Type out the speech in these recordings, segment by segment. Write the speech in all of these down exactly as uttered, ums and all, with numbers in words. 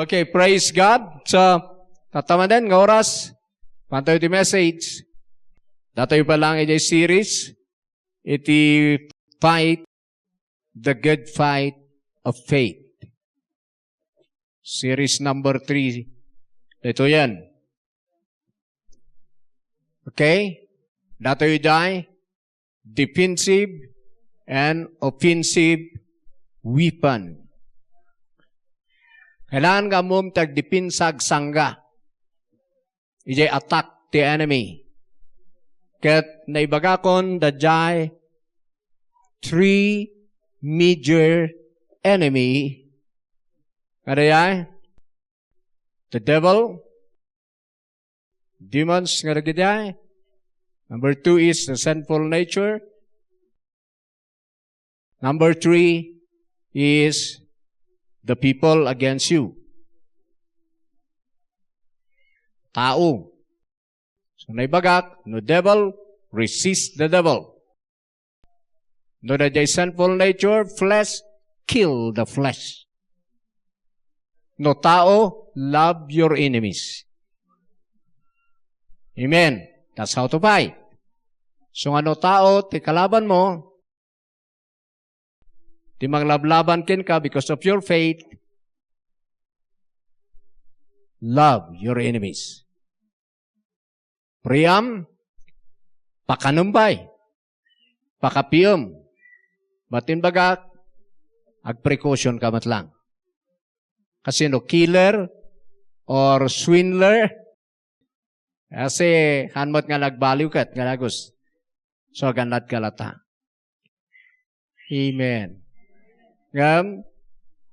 Okay, praise God. So, tatta manen nga oras, mantayo ti message. Datayo pa lang iti series, iti fight, the good fight of faith. Series number three. Ito yan. Okay? Datayo jay, defensive and offensive weapon. Kailangan nga ammom ti agdepensa, agsangga idiay attack ti enemy. Ket naibagakon daydiay three major enemy. Kadayay, the devil, demons nga dagiti. Number two is the sinful nature. Number three is the people against you. Tao. So, naibagak, no devil, resist the devil. No daydiay sinful nature, flesh, kill the flesh. No tao, love your enemies. Amen. That's how to fight. So, nga no tao ti kalaban mo, ti manglablaban kenka because of your faith, love your enemies. Priam, pakanem pay. Pakapiem. Batin bagak, agprecaution ka met lang. Kasi no killer or swindler, kasi han met nga nagbaliw ket nga nagus. So, agannad ka latta. Amen. Ngem,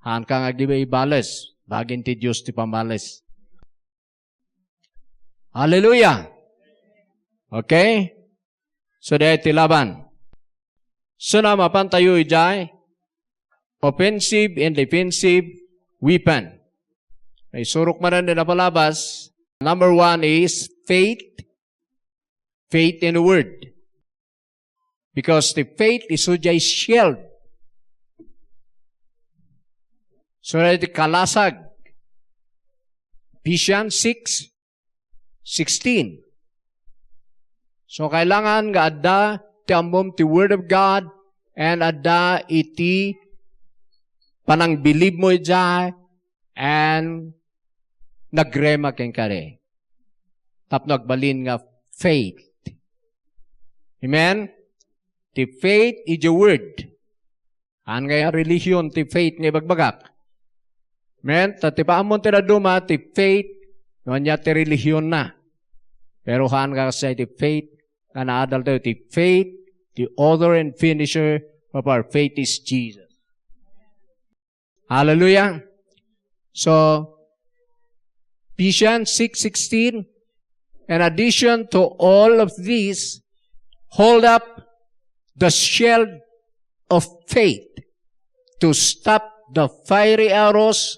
han ka nga agibales. Bagin ti Dios ti pamales. Hallelujah! Okay? So, dayta ti laban. So, na mapan tayo idiay offensive and defensive weapon. Naisurok man iti napalabas. Number one is faith. Faith in the word. Because the faith is sujay shield. So, iti kalasag, Ephesians six sixteen. So, kailangan nga adda ti ammom ti Word of God and adda iti panangbilib mo idiay and nagrema kenka idi. Tapno agbalin nga faith. Amen? Ti faith is your word. Haan nga religion ti faith nga ibagbagak. Amen? Ta ti paammon ti dadduma, ti faith, no ania ti religion na. Pero haan nga kasi ti faith, nga naadal tayo, ti faith, the author and finisher of our faith is Jesus. Hallelujah. So, Ephesians six sixteen, in addition to all of this, hold up the shield of faith to stop the fiery arrows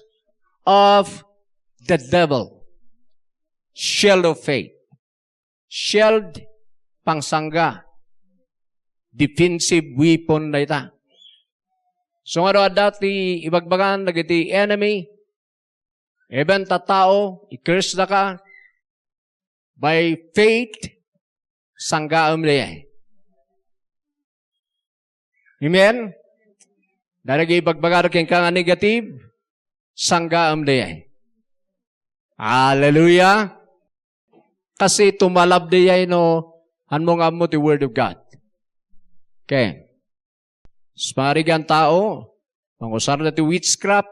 of the devil. Shield of faith. Shield, pangsangga. Defensive weapon dayta. So, nga adda ti ibagbagan dagiti enemy, even ta tao, i-curse da ka, by faith, sanggaem dayay. Amen? Dagiti ibagbagada kenka nga negative, sanggaem dayay. Hallelujah! Kasi tumalab dayay no, hanmo nga ammo ti Word of God. Okay. Sa pangarigan tao, mangusar da ti witchcraft,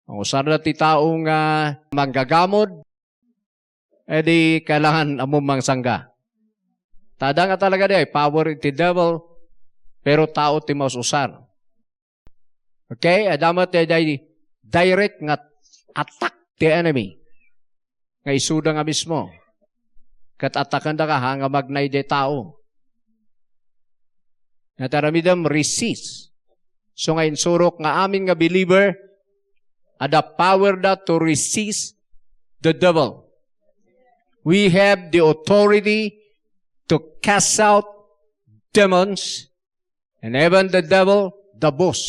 mangusar da ti tao nga manggagamod, edi kailangan ammo mangsangga. Ta adda nga talaga dayay power iti devil, pero tao ti maus-usar. Okay? Adda met daydiay direct nga attack ti enemy. Nga isuda nga mismo. Ket attackenda ka, ha, nga magna idiay tao. Nga ti aramidem, resist. So nga insurok nga amin nga believer, adda power da to resist the devil. We have the authority to cast out demons and even the devil, the boss.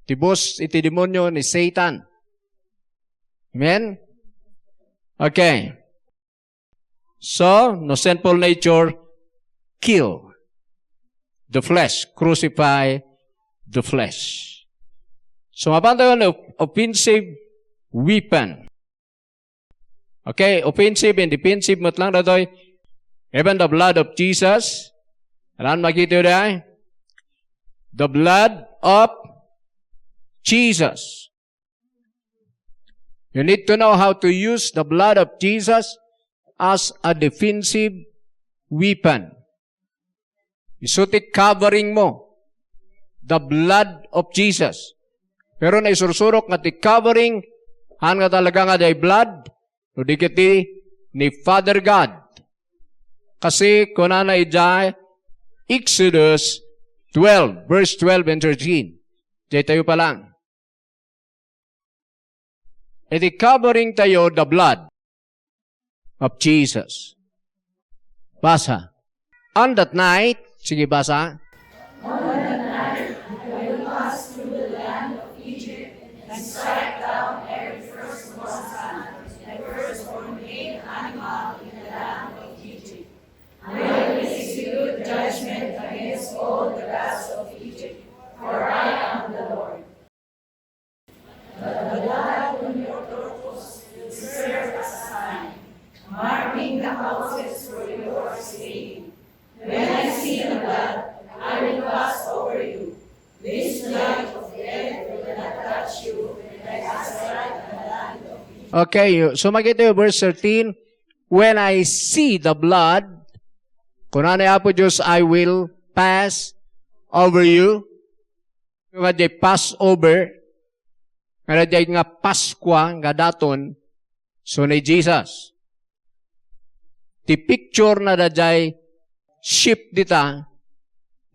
Ti boss iti demonio ni Satan. Amen? Okay. So, no sinful nature, kill the flesh, crucify the flesh. So, mapan tayo no offensive weapon. Okay, offensive and defensive met lang datoy. Even the blood of Jesus. Alam, makita tayo dahil? The blood of Jesus. You need to know how to use the blood of Jesus as a defensive weapon. Isu ti covering mo, the blood of Jesus. Pero naisursurok nga ti covering, haan nga talaga nga diay blood, no di ket ti ni Father God. Kasi kunana idiay Exodus twelve, verse twelve and thirteen. Diay tayo pa lang. Iti covering tayo, the blood of Jesus. Basa. On that night, sige, basa. On that night, I will pass through the land of Egypt and strike down every firstborn son, the firstborn male animal in the land of Egypt. I will execute judgment against all the gods of Egypt, for I am the Lord. But the blood on your doorposts will serve as a sign, marking the houses where you are staying. When I see the blood, I will pass over you. This plague of death will not touch you when I strike the land of Egypt. Okay, so makita tayo verse thirteen, "When I see the blood," kuna ni Apo Dios, "I will pass over you." Nga diay Passover, nga diay nga Paskua nga daton, so ni Jesus. Ti picture na daydiay sheep dita,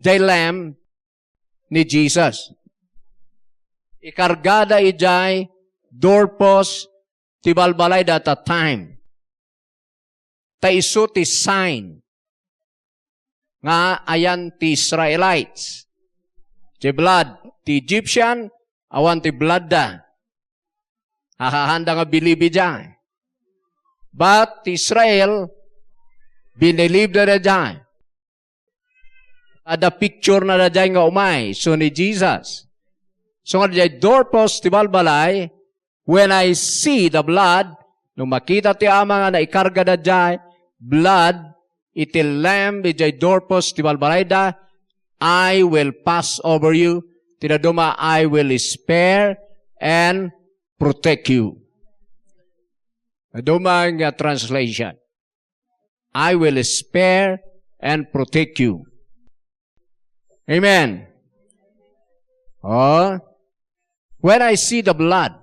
diay lamb ni Jesus. Ikargada idiay doorpost ti balbalayda at that time. Ta isu ti sign nga ayan ti Israelites. Ti blood ti Egyptian, awan ti bloodda. Ahahanda nga believe idiay. But ti Israel, binelieveda daydiay. Adda picture na daydiay nga umay, so ni Jesus. So nga daydiay doorpost ti balbalay, "When I see the blood," no makita ti Ama nga naikarga daydiay blood iti lamb idiay doorpost ti balbalayda, "I will pass over you." Ti dadduma, "I will spare and protect you." Dadduma nga translation. "I will spare and protect you." Amen. Oh, when I see the blood.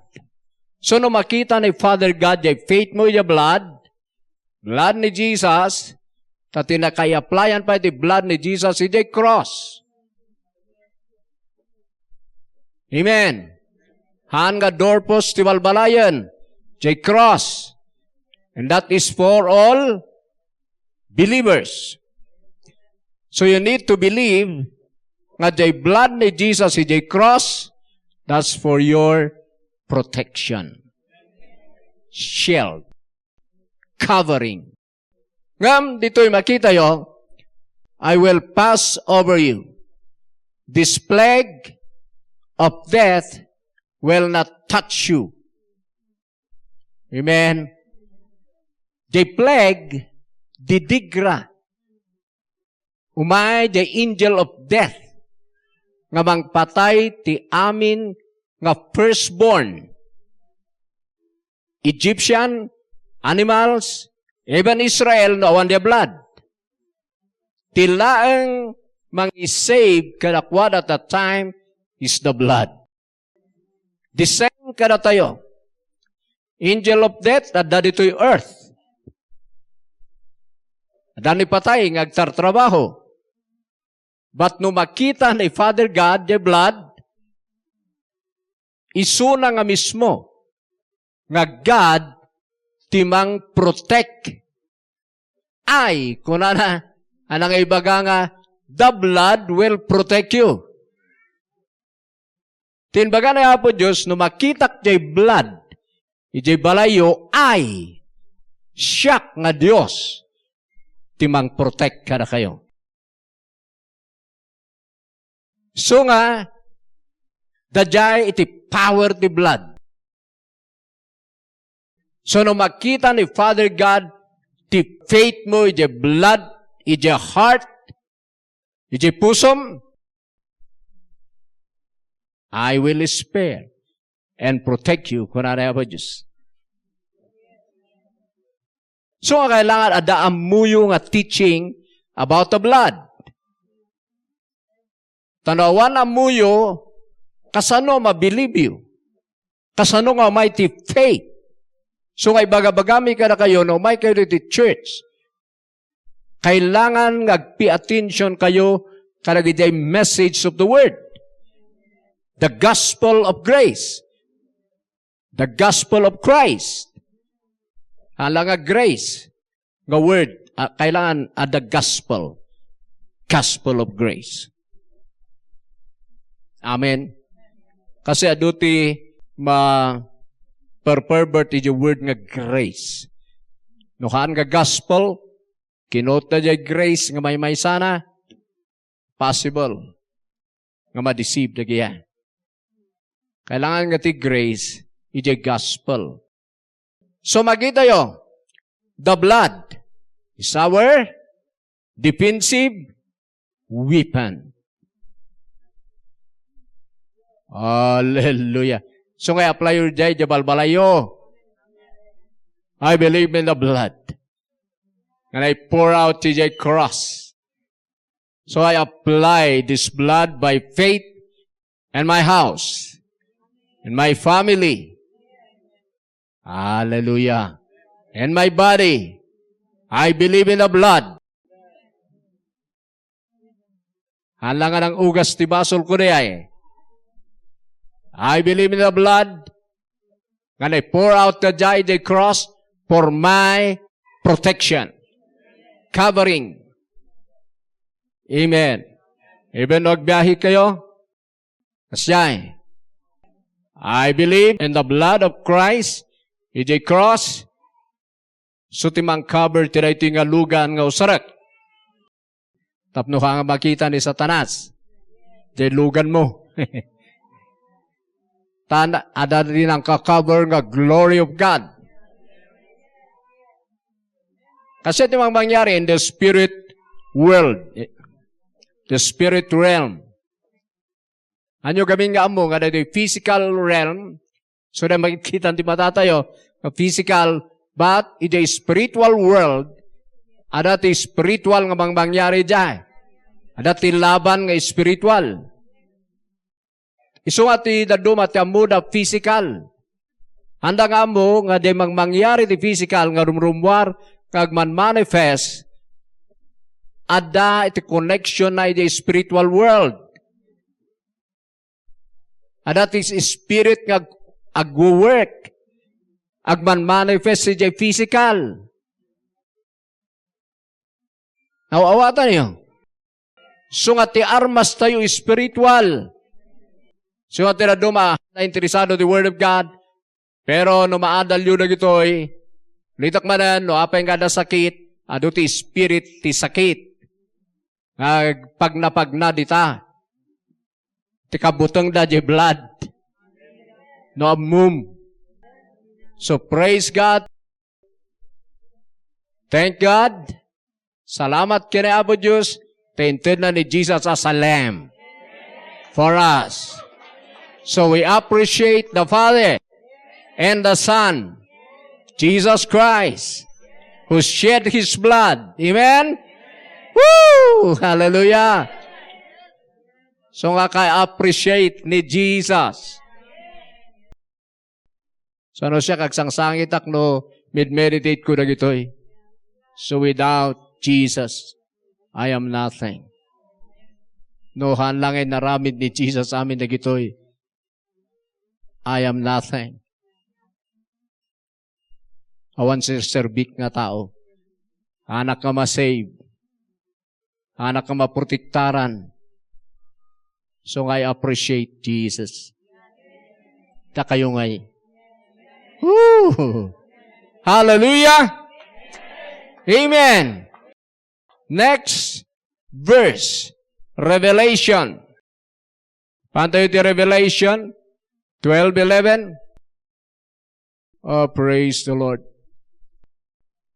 So, no makita ni Father God diay faith mo idiay blood, blood ni Jesus, ta ti nakaiaplayan pay ti blood ni Jesus idiay cross. Amen. Haan nga doorpost ti balbalayen, diay cross. And that is for all believers. So you need to believe nga diay blood ni Jesus idiay cross, that's for your protection. Shield. Covering. Ngem ditoy makitayo, "I will pass over you. This plague of death will not touch you." Amen. Diay plague, didigra. Umay diay angel of death nga mangpatay ti amin nga firstborn. Egyptian, animals, even Israel, no awan diay blood. Ti laeng mangisave kadakuada at that time is the blood. The same kadatayo. Angel of death, adda ditoy earth. Adda ni patay nga agtartrabaho. But no makita ni Father God diay blood, isuna nga mismo nga God ti mang-protect. Ay, kunana, ania nga ibaga nga, "The blood will protect you." Ti imbaga ni Apo Dios, "No makitak diay blood idiay balayyo, ay, siak nga Dios ti mangprotect kadakayo. So nga, daydiay iti power ti blood. So no makita ni Father God ti faith mo idiay blood, idiay heart, idiay pusom, "I will spare and protect you," kuna ni Apo Dios. So nga kailangan adda ammoyo nga teaching about the blood. Ta no awan ammoyo, kasano mabilibyo? Kasano nga umay ti faith? So nga ibagabagami kadakayo, no umay kayo iti church, kailangan nga agpay attention kayo kadagiti message of the word. The gospel of grace. The gospel of Christ. Hala nga grace nga word, ah, kailangan adda gospel. Gospel of grace. Amen. Kasi adu ti ma-pervert iti word nga grace. No haan nga gospel, kinutda diay grace nga maymaysana, possible nga ma-deceive dagiya. Kailangan nga ti grace, idiay gospel. So, makitayo, the blood is our defensive weapon. Hallelujah. So, nga apply your jay, jay balbalayo. I believe in the blood. And I pour out ti jay cross. So I apply this blood by faith in my house, in my family. Hallelujah. In my body. I believe in the blood. Hala nga nang ugas ti basol ko di ay. I believe in the blood. Nga I pour out the jay, the cross for my protection, covering. Amen. Even no agbiahe kayo, kasjay, I believe in the blood of Christ, idiay cross, so ti mangcover ti daytoy nga lugan nga usarek. Tapno ka nga makita ni Satanas, jay lugan mo. Tan, adda di nangka-cover nga glory of God. Kasi ti mang mangyari in the spirit world, the spirit realm. Ania gamin nga ammo nga daytoy physical realm, so, daytoy makikita ti matatayo nga physical, but iti spiritual world, adda ti spiritual nga mangmangyari diay. Adda ti laban nga spiritual. Isu nga ti dadduma ti ammoda physical. Anda nga ammo nga daytoy mangmangyari ti physical nga rumrummuar nga agmanmanifest, adda iti connection na iti spiritual world. Adda ti spirit nga ag-, agwo-work, agmanmanifest idiay physical. Aw-, awatan niyo. So nga ti armas tayo spiritual. So nga ti dadduma, nainteresado ti Word of God. Pero no maadalyo dagitoy, ulitek manen, no apay nga adda sakit, adu ti spirit ti sakit. Nga agpagnapagna dita. Ti kabutengda, diay blood. No ammom. So, praise God. Thank God. Salamat ken ni Apo Dios. Ta intedna ni Jesus as a lamb for us. So we appreciate the Father and the Son, Jesus Christ, who shed His blood. Amen? Woo! Hallelujah! So nga ka-appreciate ni Jesus. So, no siak, agsangsangitak no med-meditate ko dagitoy. So, without Jesus, I am nothing. No, haan lang inaramid ni Jesus amin dagitoy, I am nothing. Awan serserbik nga tao. Haanak nga ma-save. Haanak nga maprotektaran. So nga, I appreciate Jesus. Dakayo ngay. Woo! Hallelujah! Amen! Next verse, Revelation. Paano tayo ti Revelation twelve eleven? Oh, praise the Lord.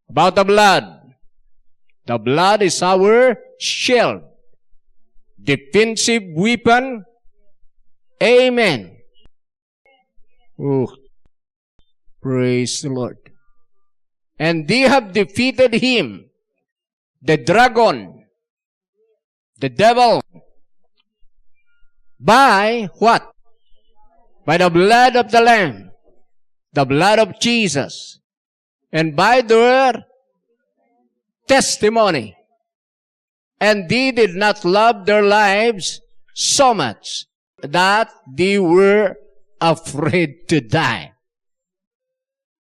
About the blood. The blood is our shield, defensive weapon. Amen. Oh, praise the Lord. And they have defeated him, the dragon, the devil, by what? By the blood of the Lamb, the blood of Jesus, and by their testimony. And they did not love their lives so much that they were afraid to die.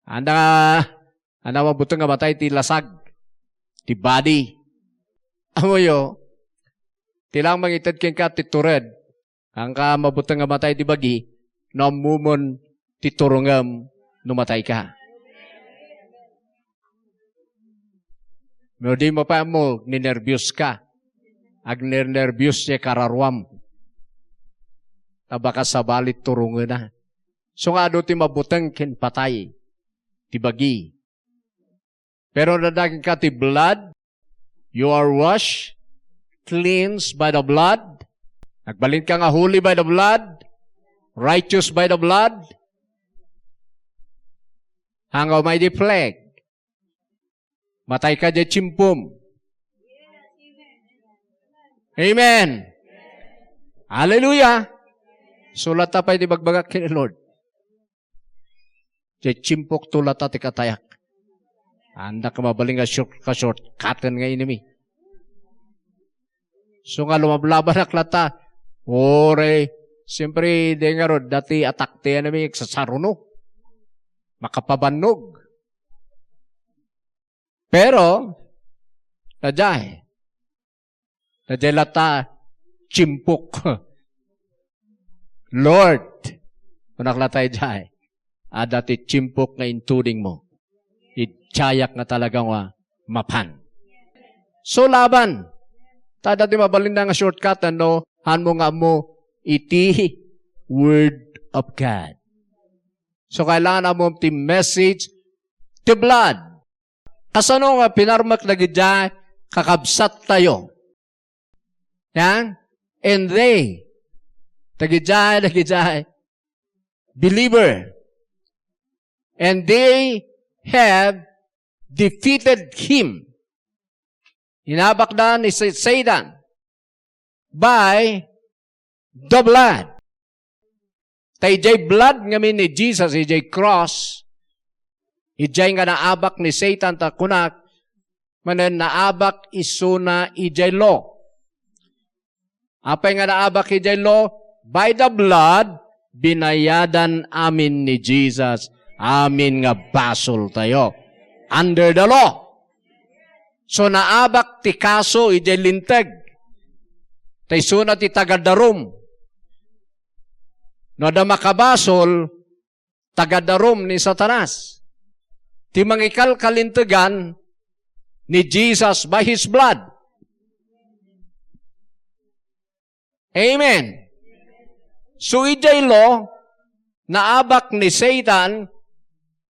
Anda, anda mabuteng nga matay ti lasag, ti body. Amoyo, ti lang mangited kenka ti tured, angka mabuteng nga matay ti bagi, no ammomon ti turongem no matayka. No di mo pa ammo, ninerbios ka. Agnernerbios ti kararuam. Ta baka sabali turongena. So nga adu ti mabuteng ken patay ti bagi. Pero nadagingka ti blood, you are washed, cleansed by the blood. Nagbalinka nga holy by the blood, righteous by the blood. Hanggaw may di plague. Matayka diay tiempom. Amen. Hallelujah. Sulat ta pay ti bagbagak ken ni Lord. Diay tiempok to latta ti katayak. Andak mabalin nga short, ka-shortcutten nga enemy. So nga lumablabanak latta, ore, siyempre, di ngarud, dati attack ti enemy, agsasaruno. Makapabannog. Pero, sadiay, sadiay latta, tiempok. Lord, kunak latta idiay, adda ti tiempok nga intudingmo. Idiayak nga talaga nga mapan. So, laban. Ta adda ti mabalinda nga shortcut, no? Hanmo nga ammo iti Word of God. So, kailangan ammo ti message, the blood. Kasano nga pinarmek dagidiay kakabsattayo? Yan? And they, dagidiay, dagidiay, believer. And they have defeated him. Inabakda ni Sa-, Satan by the blood. Ta idiay blood ngamin ni Jesus, idiay cross, idiay nga naabak ni Satan, ta kunak, manen naabak isuna idiay law. Apay nga naabak idiay law? By the blood, binayadan amin ni Jesus amin nga basoltayo. Under the law. So, naabak ti kaso idiay linteg. Ta isuna ti taga-darum. No adda makabasol, taga-darum ni Satanas. Ti mangikalkalintegan ni Jesus by His blood. Amen. So, idiay law, naabak ni Satan,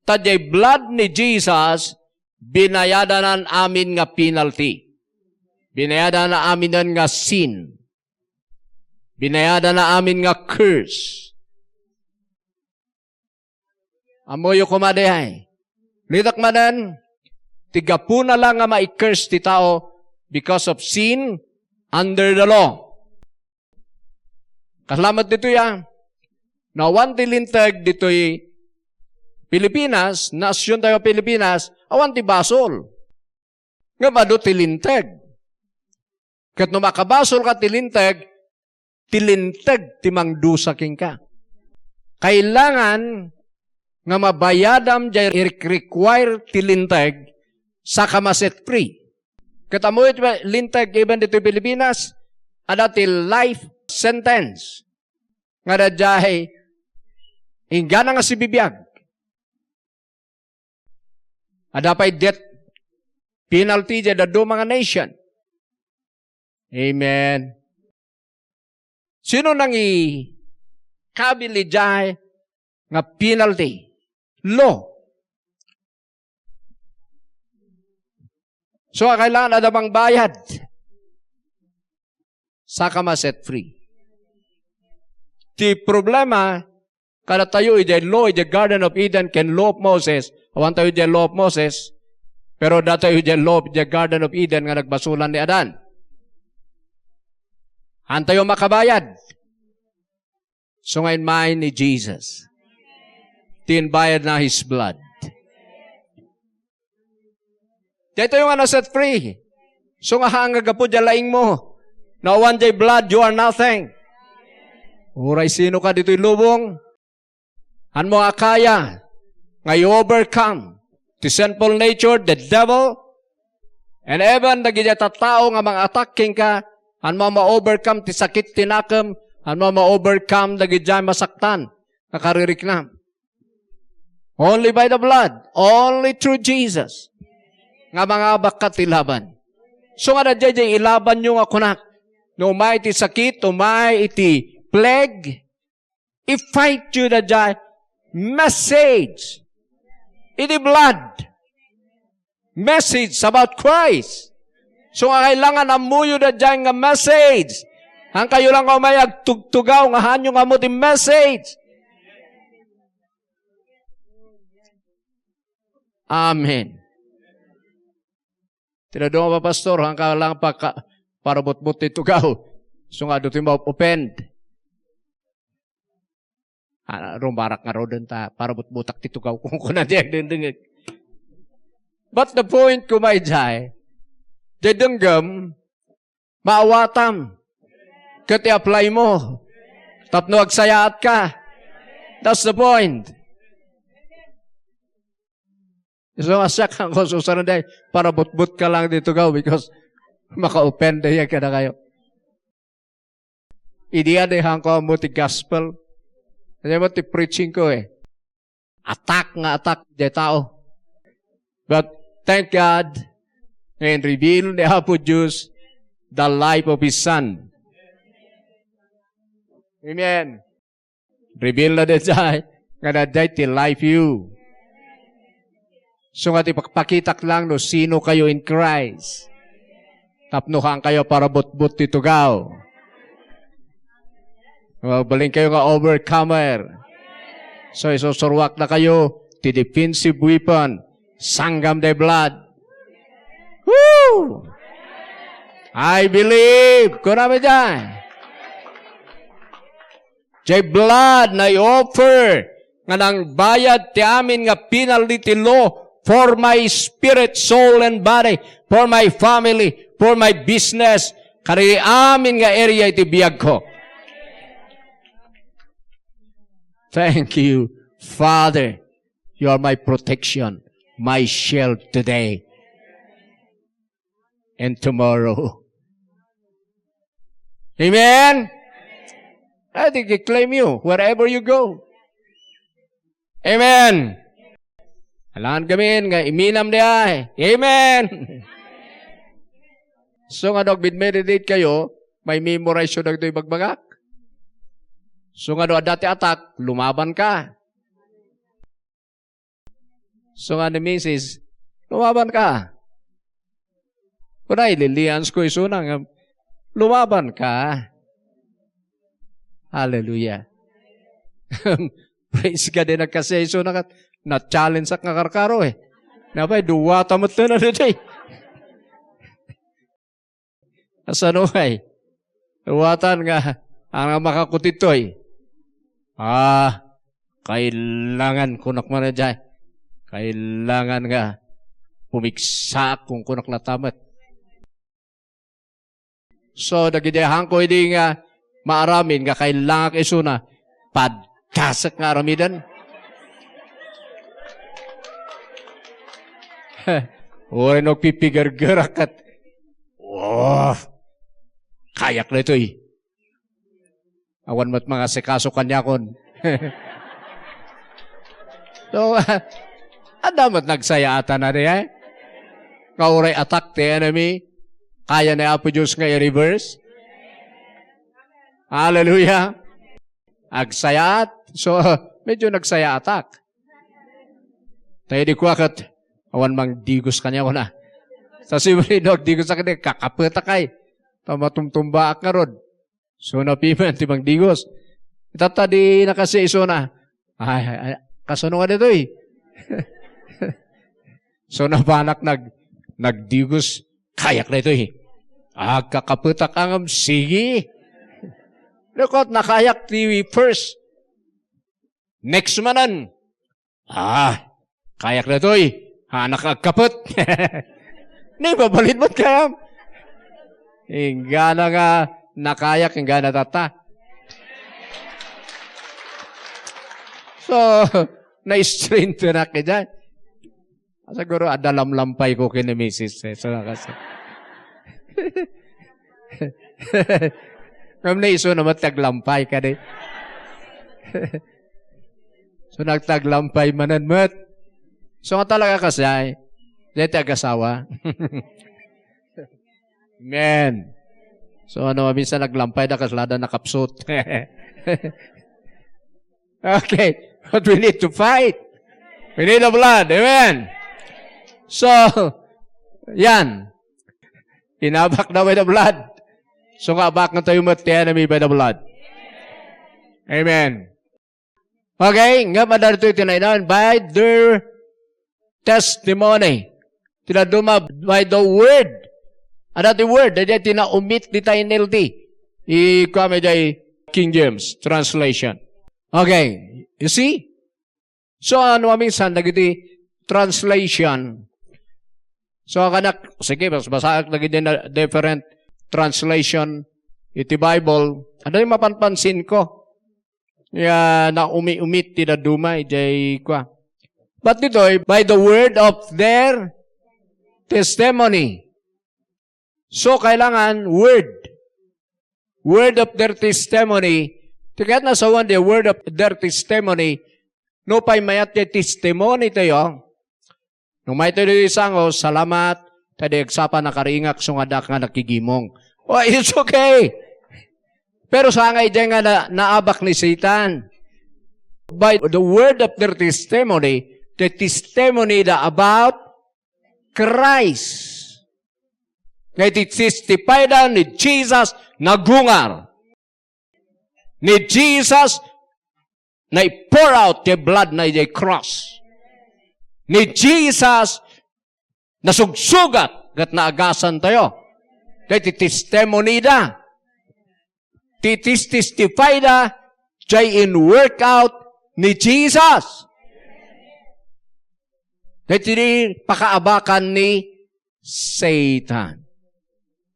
ta diay blood ni Jesus, binayadanan amin nga penalty. Binayadanan amin nga sin. Binayadanan amin nga curse. Ammoyo koma diay. Lidak manen, ti gapuna la nga ma-curse ti tao because of sin under the law. Kasla met ditoy, a, no awan ti linteg ditoy Pilipinas, nasion tayo Pilipinas, awan ti basol. Ngem adu ti linteg. Ket no makabasolka ti linteg, ti linteg ti mangdusa kenka. Kailangan nga mabayadam diay ir-, require ti linteg, saka ma-set free. Ket ammo iti linteg, even ditoy Pilipinas, adda ti life sentence. Nga adda diay, inggana nga sibibiag. Adda pay death penalty diay dadduma nga nation. Amen. Sino nangikabil idiay nga penalty? Law. So, kailangan adda pangbayad. Saka ma-set free. Ti problema, kadatayo idiay law, idiay Garden of Eden, ken law of Moses. Awan tayo idiay law of Moses, pero datayo idiay law, idiay Garden of Eden nga nagbasolan ni Adan. Haantayo makabayad. So nga inmayen ni Jesus. Ti inbayad na His blood. Daytoy nga na-set free. So nga haan nga gapu diay laing mo, no awan diay blood, you are nothing. Uray sino ka ditoy lubong, haan mo nga kaya nga i-overcome ti sinful nature, the devil, and even dagiti tattao nga mang-attack kenka, haan mo ma-overcome ti sakit ti nakem, haan mo ma-overcome dagiti masaktan nga kaririknam. Only by the blood, only through Jesus, nga mangabakka ti laban. So nga daydiay ilabanyo nga kunak, no umay iti sakit, umay iti plague, i-fight you daydiay message. Iti blood. Message about Christ. So nga kailangan ammoyo daydiay nga message. Haankayo lang nga umay agtugtugaw nga haanyo nga ammo ti message. Amen. Ti dadduma, pastor, haanka lang paka-, parabutbut ti tugaw. So nga, adu ti ma-offend. Ah, rumarak ngaruden ta, parabutbutak ti tugaw, kunkuna ti agdengdengngeg. But the point ko, my jay, ti denggem, maawatam. Ket i-apply mo. Tapno agsayaat ka. That's the point. So, asyak ang kasusaran day, parabutbut ka lang dito, gaw, because maka-offend day kada kayo. Idi aday hangko mo ti gospel. Ano mo ti preaching ko eh. Attack nga attack di tao. But thank God, nga in-reveal ni Apo Diyos the life of His Son. Amen. Reveal na daydiay, nga daydiay ti life you. So nga ti pakpakitak lang no sino kayo in Christ. Tapno haan kayo parabutbut ti tugaw. Mabalin kayo nga overcomer. So, isusuruak na kayo ti defensive weapon, sanggam the blood. Woo! I believe. Kunam ita. Jay blood na i-offer nga nangbayad ti amin nga penalty ti law for my spirit, soul, and body, for my family, for my business, kadagiti amin nga area iti biagko. Thank you, Father. You are my protection, my shield today and tomorrow. Amen? I think they claim you wherever you go. Amen. Alangan gamin nga iminam di ay. Amen. So nga no agmeditate kayo, may memorize yo dagitoy bagbagak. So nga no adda ti attack, lumaban ka. So nga ni misis, lumaban ka. Kuna, ililians ko isuna nga, lumaban ka. Hallelujah. Praise God, eh, nagkasiya isuna kat, na-challenge ak nga karkaro eh. Napay, duwata met na ditoy. Asano ay? Uwatan nga, ang makakutitoy. Ah, kailangan kunak man dyan. Kailangan nga pumiksaak kung kunak latamet. So, dagiti hangko idi nga maaramin nga kailangan isuna, pad-, Kasek nga aramiden. Uray no agpipigergerak ket, oh, kayak daytoy. Awan met mangasikaso kaniakon. So, Adda met nagsayaatan a di, eh? Nga uray attack ti enemy, kaya ni Apo Diyos nga i-reverse. Hallelujah. Agsayaat. So, medyo nagsayaatak. Tayo di kuwa ket, awan mangdigos kaniak kuna. Sa simple, no, agdigos ka, di, kakapetak ay. Ta matumtumbaak ngarud. So, napiman ti mangdigos. Itatta di nakasi isuna. Ay, ay, ay, kasano nga ditoy? So, napanak nag-, nagdigos. Kayak ditoy. Agkakapetak ngem, sige. Lukot, nakayak ti first. Next manen. Ah, kayak ditoy. Anak agkapet. Ni, mabalin met kayam. Inggana nga nakayak, inggana tatta. So, na-strengthenak idiay. Siguro, adda lamlampay ko ken ni misis, eh. So, kasi, ngem ni isu naman, taglampay ka di. So, nagtaglampay manen met. So, nga talaga kasi ay, di ti agasawa. Amen. So, ano, minsan naglampay da, kaslada nakapsut. Okay. But we need to fight. We need the blood. Amen. So, yan. Inabak na by the blood. So, nga, abak na tayo met ti enemy by the blood. Amen. Okay, nga madalito iti nainawan, by their testimony. Ti dadduma, by the word. Ada ti word, daydiay ti naumit dita N L T. Ikuam idiay King James translation. Okay, you see? So, ano, minsan, dagiti translation. So, kanak, sige, mas basaak dagiti na, different translation iti Bible. Ano yung mapanpansin ko? Ya, naumi-umit ti dadduma, idiay kua. But ditoy, by the word of their testimony. So, kailangan word. Word of their testimony. Ti kayat nga sawen ti word of their testimony. Nupay mayat ti testimony tayo, no mayat ti sango, salamat, ta di agsapa nakaringak, so nga dak nga nakigimong. Oh, it's okay. Pero sa nga idiay nga na, naabak ni Satan, by the word of their testimony, the testimony da about Christ. Nga iti testify da ni Jesus nagungar. Ni Jesus nai-pour out ti blood na idiay cross. Ni Jesus nasugsugat ket naagasan tayo. Daytoy ti testimony da. Ti tis-, testify da, jay in workout ni Jesus. Daytoy ti pakaabakan ni Satan.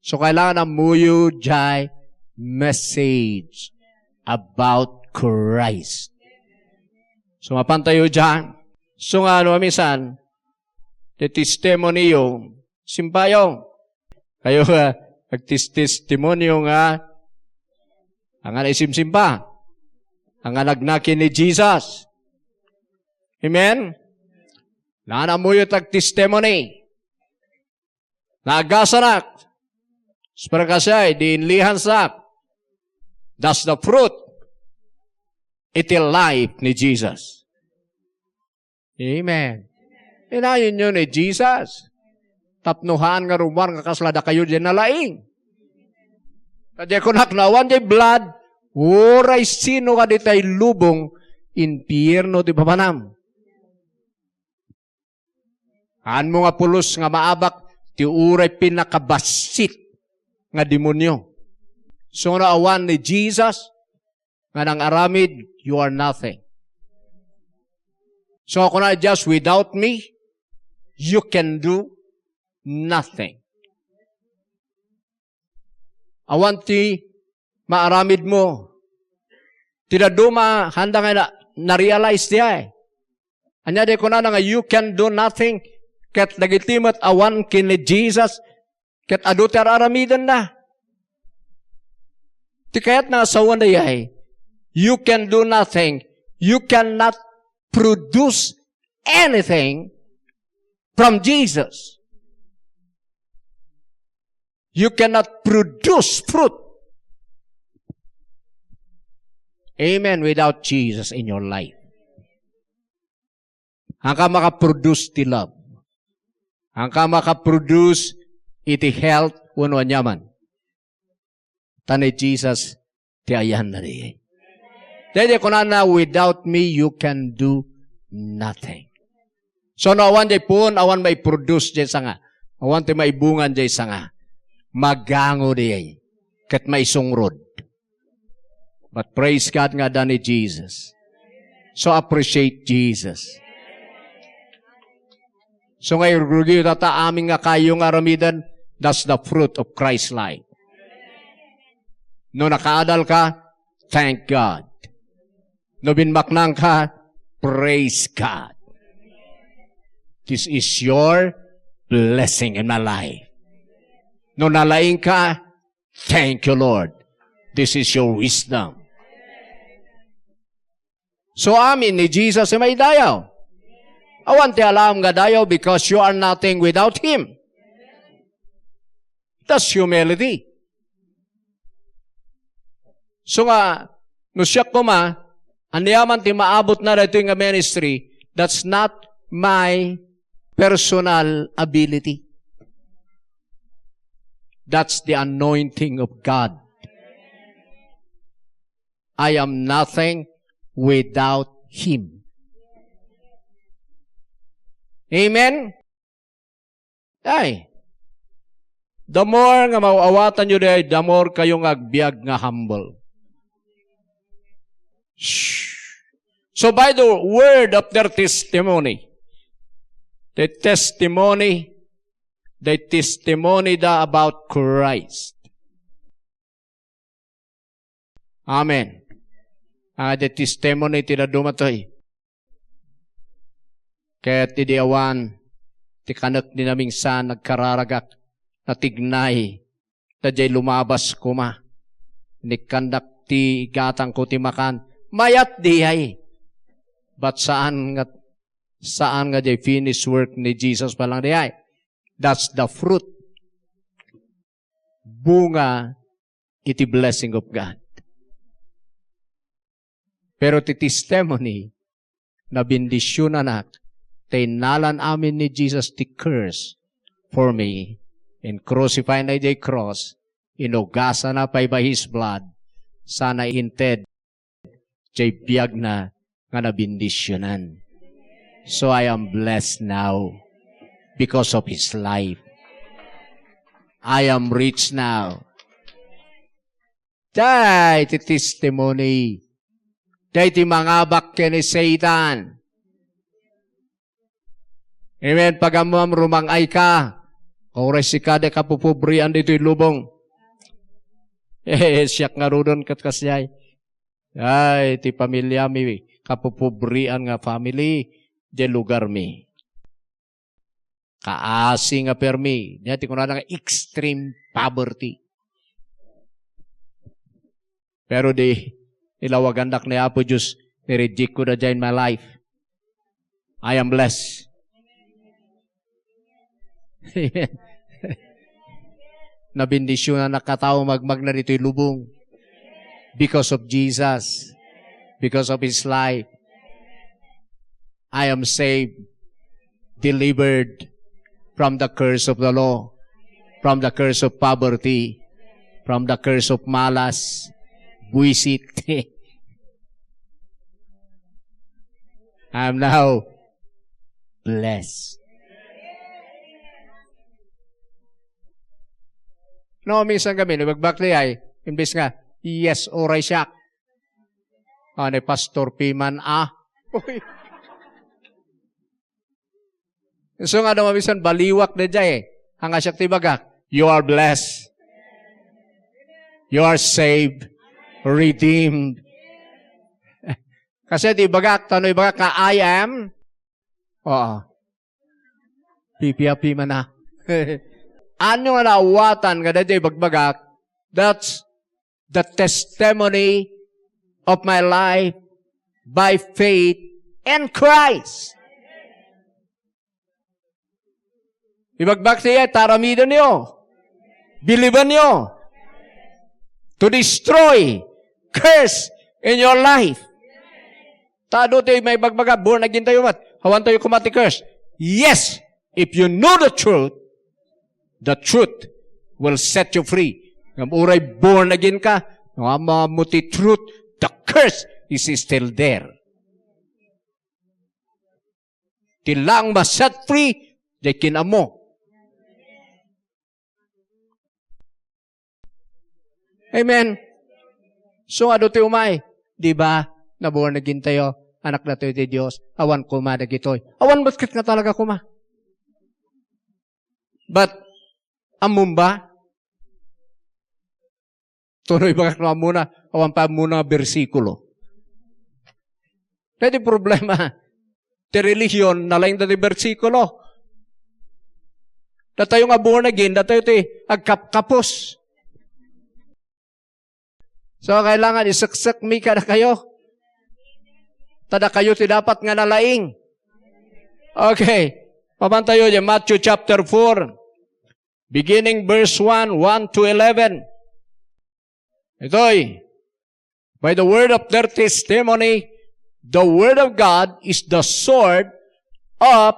So, kailangan ammoyo jay message about Christ. So, mapan tayo dyan. So, nga, ano, minsan, ti testimony yo, simpayo. Kayo, ah, agtis-, testimonyo nga, anga naisimsimpa, anga nagnakin ni Jesus. Amen? Nanamuyo tag testimony. Naagasanak. Para kasi ay, di inlihansak. That's the fruit. Iti life ni Jesus. Amen. Inayonyo ni Jesus. Tapno haan nga rummuar nga kasla dakayo diay nalaing. Kadi kunak no awan diay blood, uray sino kadi tay lubong, impierno ti papanam. Haanmo nga pulos nga maabak ti uray pinakabassit nga demonio. So, no awan ni Jesus nga nang-aramid, you are nothing. So, kuna, just without me, you can do nothing. Awan ti maaramidmo. Ti dadduma, haanda nga na-, na-realize diay. Ania di kunana nga, "You can do nothing." Ket dagiti met awan ken ni Jesus, ket adu ti ar-aramidenda. Ti kayatna nga sawen dayay, you can do nothing. You cannot produce anything from Jesus. You cannot produce fruit. Amen. Without Jesus in your life. Haanka makaproduce ti love. Haanka makaproduce iti health wenno aniaman. Ta ni Jesus ti ayanna diay. Daydi kunana, "Without me, you can do nothing." So, no awan jay puon, awan maiproduce jay sanga. Awan ti maibungan jay sanga. Magango diay. Ket maisungrod. But praise God nga adda ni Jesus. So appreciate Jesus. So nga irugrugiyo ta, ta amin nga kayo nga aramiden, that's the fruit of Christ life. No nakaadal ka, thank God. No binmaknang ka, praise God. This is your blessing in my life. No nalaing ka, thank you, Lord. This is your wisdom. So, amin ni Jesus ti maidayaw. Awan ti alaem nga dayaw because you are nothing without Him. That's humility. So nga, no siak koma, aniaman ti maabutna daytoy nga ministry, that's not my personal ability. That's the anointing of God. I am nothing without Him. Amen? Ay, the more nga maaw-awatanyo diay, the more kayo nga agbiag nga humble. Shh. So by the word of their testimony, the testimony, the testimony da about Christ. Amen. Ah, the testimony ti dadduma toy. Ket idi awan ti kanek ni naminsan, nagkararagak, natignay, ta jay lumabas koma. Inikkandak ti gatangko ti makan. Mayat diay. But saan nga, saan nga jay finished work ni Jesus pa lang diay. That's the fruit. Bunga iti blessing of God. Pero ti testimony, nabendisionanak, ta innalan amin ni Jesus ti curse for me, in crucify na idiay cross, inugasana pay by His blood, sana inted jay biagna nga nabendisionan. So I am blessed now because of His life. I am rich now. Jay ti testimony. Jay ti mangabak ken ni Satan. Amen. Pag-ammoam, rumang-ay ka. Uray sika ti kapupobrian ditoy lubong. Eh, siak ngaruden ket kasdiay. Ay, ti pamiliami, kapupobrian nga family, di lugarmi. Kaasi nga permi, nia ti kunada nga extreme poverty. Pero di, ilawagandak ni Apo Dios, ni-reject ko da dyan in my life. I am blessed. Amen. Nabendisionan a katao magmagna ditoy lubong because of Jesus, because of His life. I am saved, delivered from the curse of the law, from the curse of poverty, from the curse of malas, buwisit. I am now blessed. No, minsan kami, nabagbak di ay, imbes nga, "Yes, uray siak." Ah, ni Pastor Piman, ah. Uy. So nga, no, minsan, baliwak na dyan eh. Ang asyak ti bagak, "You are blessed. You are saved. Redeemed." Kasi di bagak, tano ibagak nga, "I am." Oo. Pipiapi man na. Ano nga naawatan nga daytoy bagbagak? That's the testimony of my life by faith in Christ. Ibagbaga ti ay, taramidenyo. Bilibenyo. To destroy curse in your life. Ta adu ti maibagbaga, born again tayo met. Awan tayo koma ti curse. Yes, if you know the truth, the truth will set you free. Ngem uray born again ka, no ammo ti truth, the curse is still there. Ti laeng ma-set free, diay kinammo. Amen. So, adu ti umay, di ba? Na born again tayo, anak na tayo ti Dios, awan koma dagitoy. Awan basket nga talaga koma. But, ammom ba? Tuloy bagak no ammona, awan pa ammona nga bersikulo. Dati problema. Ti relihiyon, nalaing dati bersikulo. Datayo nga born again, datayo ti agkapkapos. So, kailangan iseksek mi kadakayo. Ta dakayo ti dapat nga nalaing. Okay. Pamantayo diay Matthew chapter four, beginning verse one, one to eleven. Itoy, by the word of their testimony, the word of God is the sword of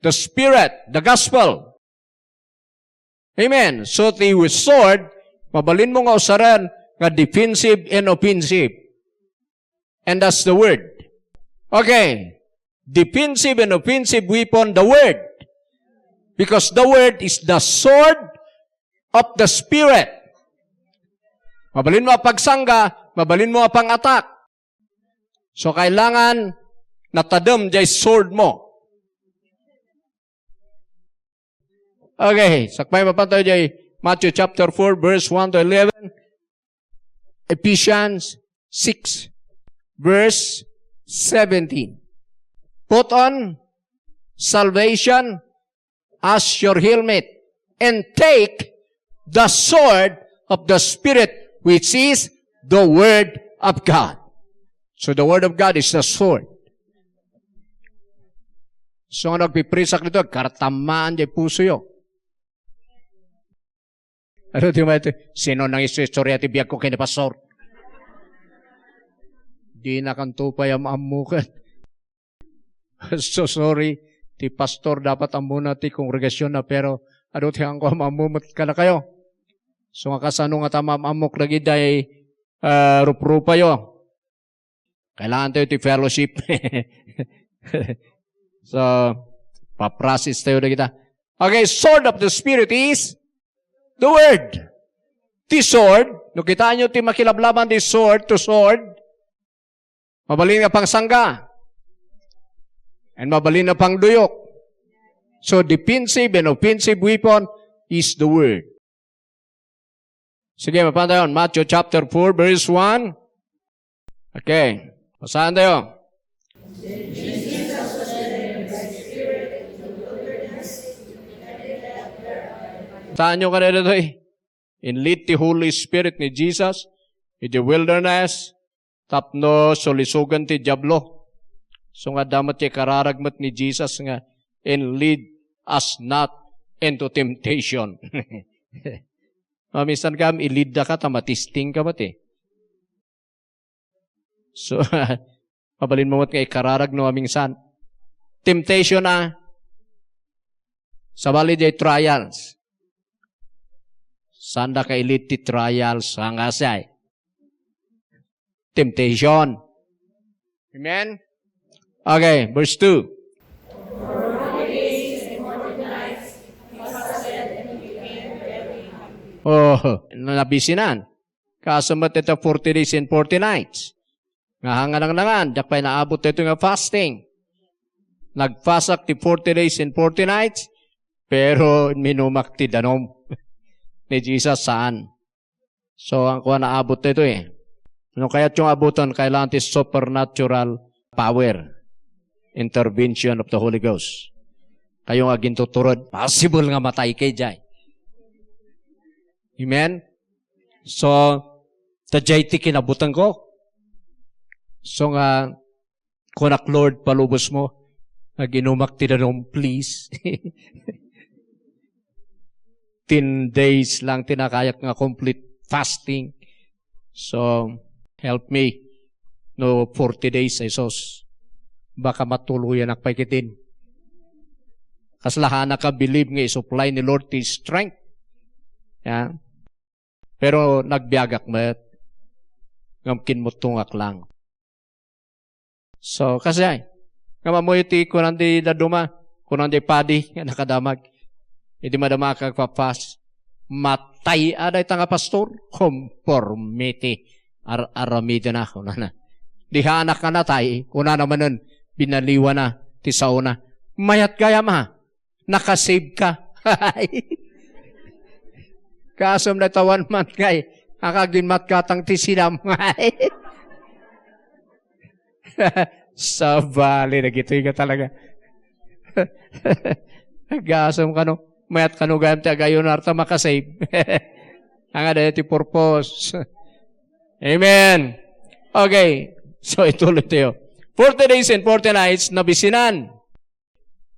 the Spirit, the gospel. Amen. So, ti sword, mabalinmo nga usaren nga defensive and offensive. And that's the word. Okay. Defensive and offensive weapon, the word. Because the word is the sword of the Spirit. Mabalinmo a pagsangga, mabalinmo a pang-attack. So, kailangan natadem diay sword mo. Okay, sakbay, mapan tayo diay Matthew chapter four, verse one to eleven. Ephesians six, verse seventeen. Put on salvation as your helmet, and take the sword of the Spirit, which is the word of God. So the word of God is the sword. So, nga nagpiprisak dito, agkaratamaan diay pusoyo. Ano ti may, sino nang isu-istorya ti biag ko ken ni pastor? Di na kanto pay am-ammoken. So sorry, ti pastor dapat ammona ti kongregasionna, pero adu ti haanko am-ammo met kadakayo. So nga kasano nga ta maam-ammok dagiti, ah, ruprupayo. Kailangan tayo ti fellowship. So, pa-process tayo dagita. Okay, sword of the Spirit is the word. Ti sword, no kitaenyo ti makilablaban ti sword to sword, mabalin nga pangsangga. And mabalin nga pangduyok. So, defensive and offensive weapon is the word. Sige, mapan tayo. Matthew chapter four, verse one. Okay. Basahan tayo. Saan nyo kanina to eh? In-lead ti Holy Spirit ni Jesus in the wilderness tapno sulisogen ti Diablo. So nga adda met ti kararag met ni Jesus nga, "And lead us not into temptation." Maminsan ka, i-lead da ka, ta matisting ka met eh. So, mabalin mo met nga ikararag no maminsan. Temptation a, sabali diay trials. Saan da ka i-lead ti trials, nga siya eh. Temptation. Amen? Okay, verse two. Oh, nabisinan. Kasu met iti forty days and forty nights. Nga hanganangnangan, diak pay naabot ito nga fasting. Nagfasak ti forty days and forty nights, pero minumak ti danum. Ni Jesus, saan? So, ang kuha naabot ito eh. No kayatyo nga abutan, kailangan ti supernatural power, intervention of the Holy Ghost. Kayo nga agintuturod, possible nga matay kay jay. Amen? So, ta jay ti kinabutan ko. So nga, kunak, "Lord, palubos mo. Aginumak ti danum, please." ten days lang ti nakayat nga complete fasting. So, help me. No forty days, Jesus. Baka matuloyanak pay ketdin. Kasla haanka believe nga isupply ni Lord ti strength. Ya. Pero nagbiagak met. Ngem kinmuttongak lang. So, kasi ay, nga mamuyo ti kunan di dadduma, kunan di padi, nga nakadamag. Idi madama ka agpa-fast, matay a dayta nga pastor, kompormiti, ar-, aramidena, kunana. Di haanka natay, kunana manen, binaliwana, ti saona. Mayat gayam a, nakasave ka. Kasem dayta one month ngay, akaginmat katang ti sinam ngay. Sabali, dagitoy nga talaga. Gasem kano, mayat kano gayam ti agayunar ta makasave. Ania dayta ti purpose. Amen. Okay. So, ituloy tayo. Forty days and forty nights, nabisinan.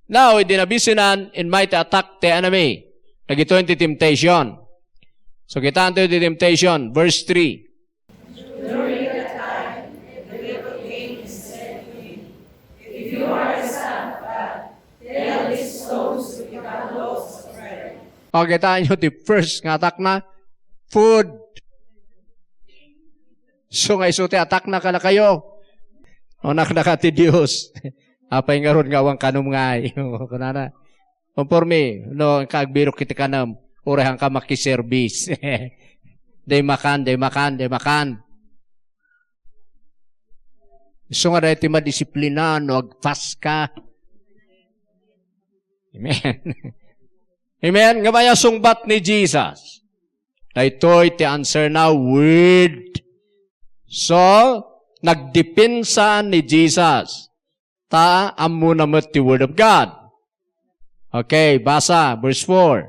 Now, idi nabisinan, immay ti attack ti enemy. Dagitoy ti temptation. So, kitaan tayo ti temptation. Verse three. During that time, the devil came and said to him, "If you are the Son of God, tell these stones to become loaves of bread." O, kitaan nyo, the first nga attack na, food. So, nga isu ti attack na kadakayo. O, nakdaka ti Diyos. Apay ngarud nga awan kanom ngay? Kunana, "Konforme, no, inka agbirok iti kanem, uray haanka makiservice." Day makan, day makan, day makan. Isu nga dayta ti madisiplina no agfast ka. Amen. Amen. Nga maya sungbat ni Jesus. Daytoy ti answer na, word. So, nagdepensa ni Jesus. Ta ammona met ti Word of God. Okay, basa, verse four.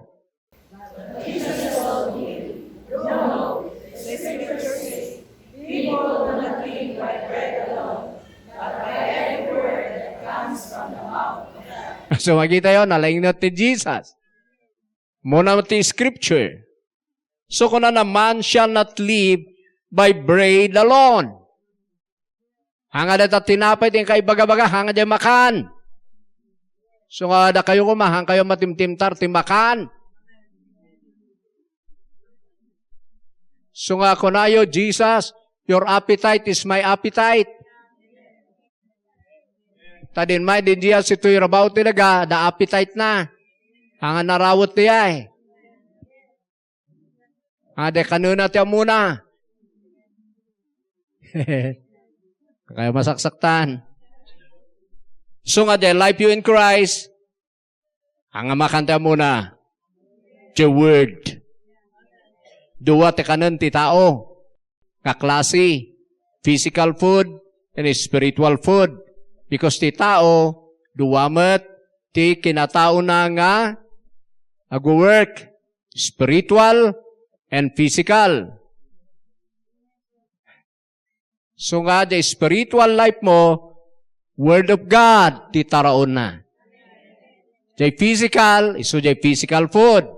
So, makita yo, nalaingna ti Jesus. Ammona ti scripture. So, kunana, "Man shall not live by bread alone." Ania dayta tinapay ti inka ibaga-baga, ania diay makan. So nga dakayo koma, ania kayo matimtimtar ti makan. So nga kunayo, "Jesus, your appetite is my appetite." Ta din may din diya si Tuy Rabaw ti daga, da appetite na. Ania narawet diay. Ania kanenna ti ammona. Kayo masaksaktan. So nga, the life you in Christ, ania makan ti ammona? The word. Dua ti kanen ti tao. Nga klase, physical food and spiritual food. Because ti tao, dua met ti kinataona nga agwo-work. Spiritual and physical. So nga, the spiritual life mo, Word of God, ti taraonna. The physical, isu the physical food.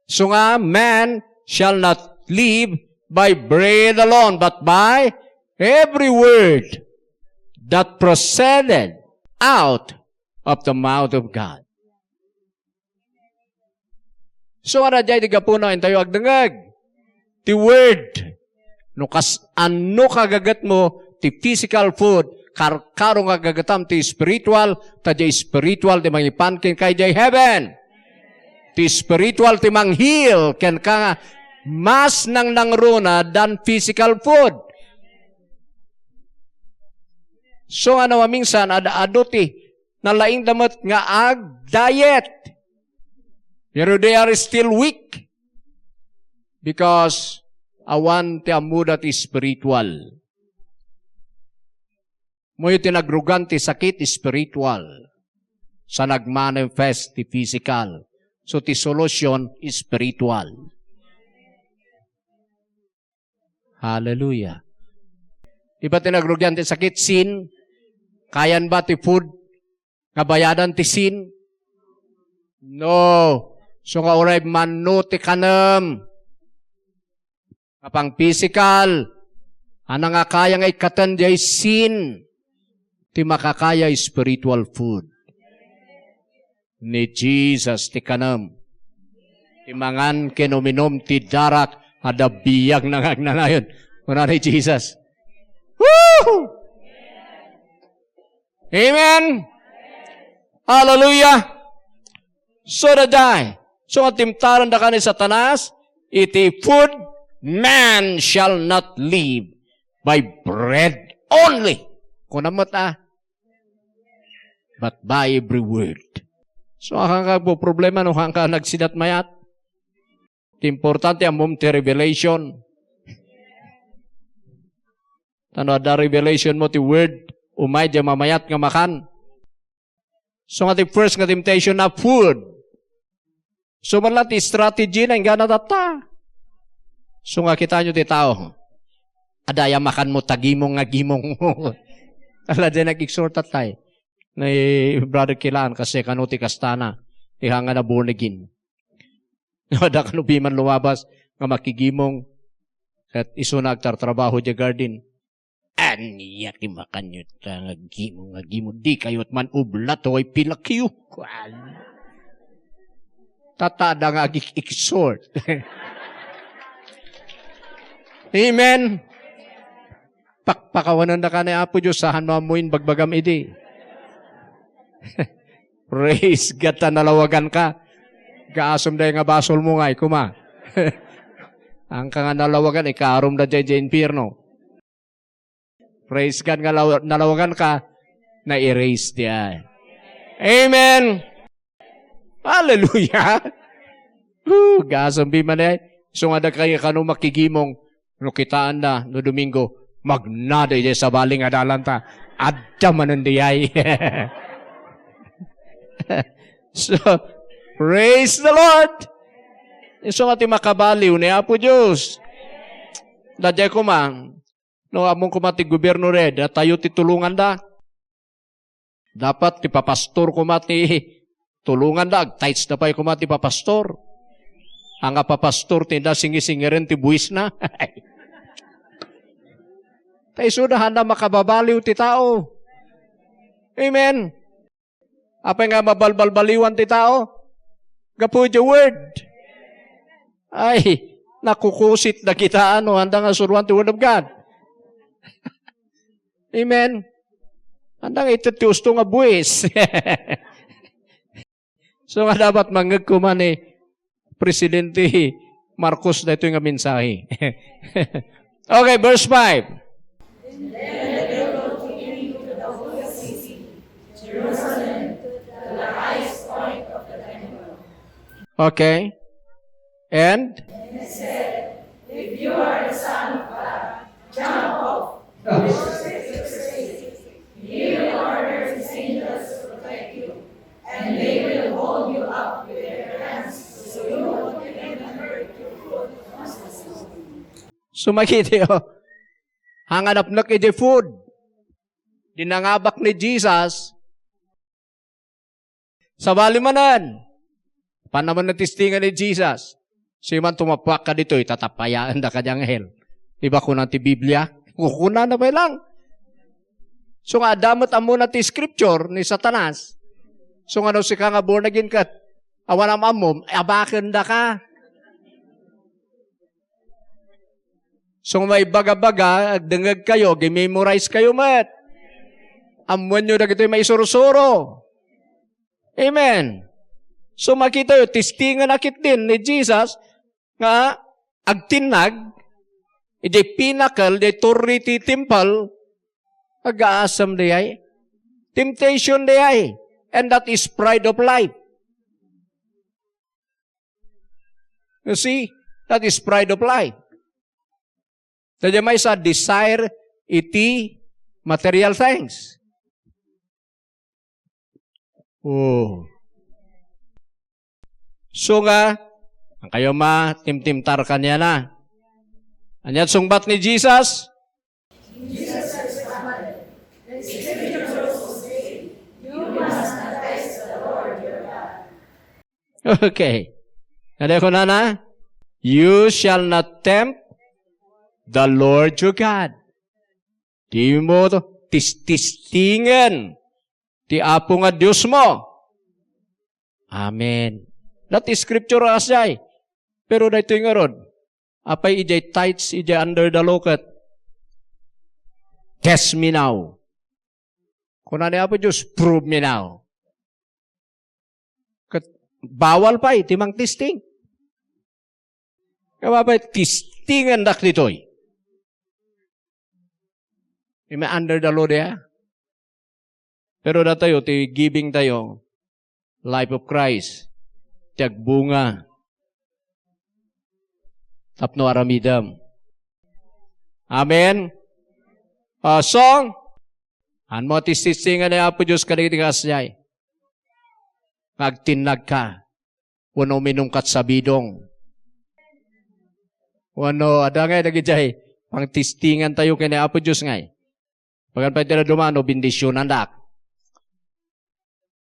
So nga, "Man shall not live by bread alone, but by every word that proceeded out of the mouth of God." So, nga diay ti gapuna intayo agdengngeg ti word. No kas-, anno kagagetmo ti physical food, karkaro nga gagetam ti spiritual, ta diay spiritual ti mangipan kenka idiay heaven. Ti spiritual ti mangheal kenka nga mas nangnangruna than physical food. So, nga no maminsan, ad-, adu ti nalaingda met nga ag-diet. Pero they are still weak because awan ti ammoda ti spiritual. Moyo ti nagrugan ti sakit, spiritual. Sa nagmanifest ti physical. So, ti solution, spiritual. Hallelujah. Di ba ti nagrugian ti sakit, sin? Kayan ba ti food nga bayadan ti sin? No. So nga uray manno ti kanem, nga pang-physical, ania nga kaya nga ikkaten diay sin, ti makakaya spiritual food. Ni Jesus ti kanem. Ti mangan ken uminum ti darak, adda biagna nga agnanayon. Kuna ni Jesus. Woo! Amen! Hallelujah! So daydiay, so nga timtarendaka ni Satanas, iti food, man shall not live by bread only. Kuna met a, but by every word. So, akanka agpoproblema no akanka nagsidat mayat. Ti importante, ammom ti revelation. Tano adda revelation mo ti word, umay diay mamayat nga makan. So nga ti first nga temptation na food. So, man la ti strategy na inggana tatta. So nga kitaenyo ti tao. Adda aya makanmo ta gimong nga gimong. Ala, diay nag-exhort tattay. Ni Brother Kilaan, kasi kano ti kastana. Ti haan nga na born again. Adda kano piman lumabas nga makigimong. Ket isuna agtartrabaho diay garden. Ania ti makanyo ta nga gimong nga gimong? Dikayo man ublat, hoy, pilakyo. Kuan. Tatta adda nga ag-exhort. Amen. Pakpakawanendaka ni Apo Dios, saan mo ammoen bagbagam idi. Praise God ta nalawaganka. Gaasem daydiay nga basolmo nga, ay, kuma. Akanka nga nalawagan, ikaarumda diay, diay impierno. Praise God nga law-, nalawaganka, na-erase diay. Amen. Hallelujah. Woo, gaasem piman ay. So nga adda kano makigimong, no kitaenna, no Domingo, magnada idiay sabali nga dalan ta. Adda manen diay. So, praise the Lord. Isu nga ti makabaliw ni Apo Dios. Daydiay koma, no, ammom koma ti gobierno red, a tayo ti tulonganda. Dapat ti papastor koma ti tulonganda, agtithes da pay koma ti papastor. Ania nga papastor ti inda singisingirem ti buisna. Ta isuda, haanda makababaliw ti tao. Amen. Apay nga mabalbalbaliwan ti tao? Gapu iti word. Ay, nakukusit dagita, ano, haanda nga suroan ti word of God. Amen. Haanda nga ited ti usto nga buis. So nga dapat mangngeg koma ni Presidente Marcos daytoy nga mensahe. Okay, verse five. Okay. And? So, makita, oh. Ania nga napnek iti food. Di nangabak ni Jesus. Sabali manen, panamon na testingan ni Jesus. Siman tumappuak ka ditoy, tatapayaen da ka di anghel. Di ba kuna ti Biblia? Kukuna na pay lang. So nga, adda met ammona ti scripture ni Satanas. So nga, no sika nga born again ket, awan am-ammom, abaken da ka. So, maibaga-baga, agdengngeg kayo, gi-memorize kayo met. Ammoenyo dagitoy maisursuro. Amen. So, makitayo, testingan a ketdin ni Jesus nga agtinnag, iti pinnacle, iti torre ti temple, agaasam dayay. Temptation dayay. And that is pride of life. You see, that is pride of life. Daydiay maysa, desire iti material things. Oh. So nga, ania kayo matimtimtar kaniana? Ania ti sungbat ni Jesus? Jesus responded, "The scripture also says, 'You must not test the Lord your God.'" Okay. Ano kunana? "You shall not tempt the Lord your God." Dimo to tististingen ti Apo nga Diosmo. Amen. Not scripture as jay. Pero daytoy ngarud, apay idiay tithes, idiay under the law ket? Test me now. Kuna ni Apo Dios, "Prove me now." Ket bawal pay ti mangtesting. Kaya pay, testingandak ditoy. Ima under the law dia. Pero datayo, ti giving tayo, life of Christ, ti agbunga tapno aramidem. Amen? Ah, song, anmo ti sissingan ni Apo Dios kadagiti kasdiay. Nga agtinnagka, wenno uminumkat sabidong. Wenno, adda ngay dagidiay, pangtestingan tayo ken ni Apo Dios ngay. Pagan pay ti dadduma, no, bendisyonandak.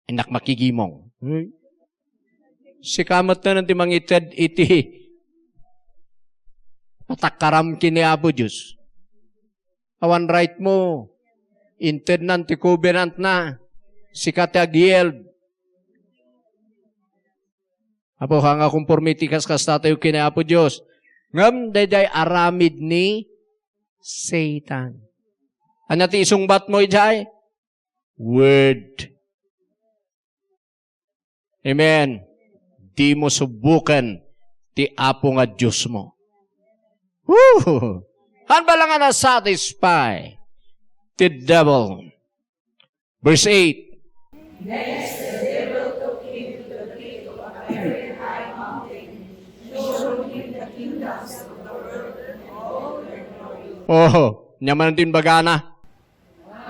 Innak makigimong. Sika met ti mangited iti patakaram ken ni Apo Dios. Awan right mo. Intednan ti covenant na. Sika ti agield. Apo, ha nga konforme ti kaskasta tayo ken ni Apo Dios. Ngem daydiay aramid ni Satan. Ania ti isungbat mo idiay? Word. Amen. Di mo subuken ti Apo nga Dios mo. Woo! Han bala nga na-satisfy ti devil. Verse eight. Next, the devil took him to the peak of a very high mountain, showed him the kingdoms of the world and all their glory. Oh, ania man ti imbagana.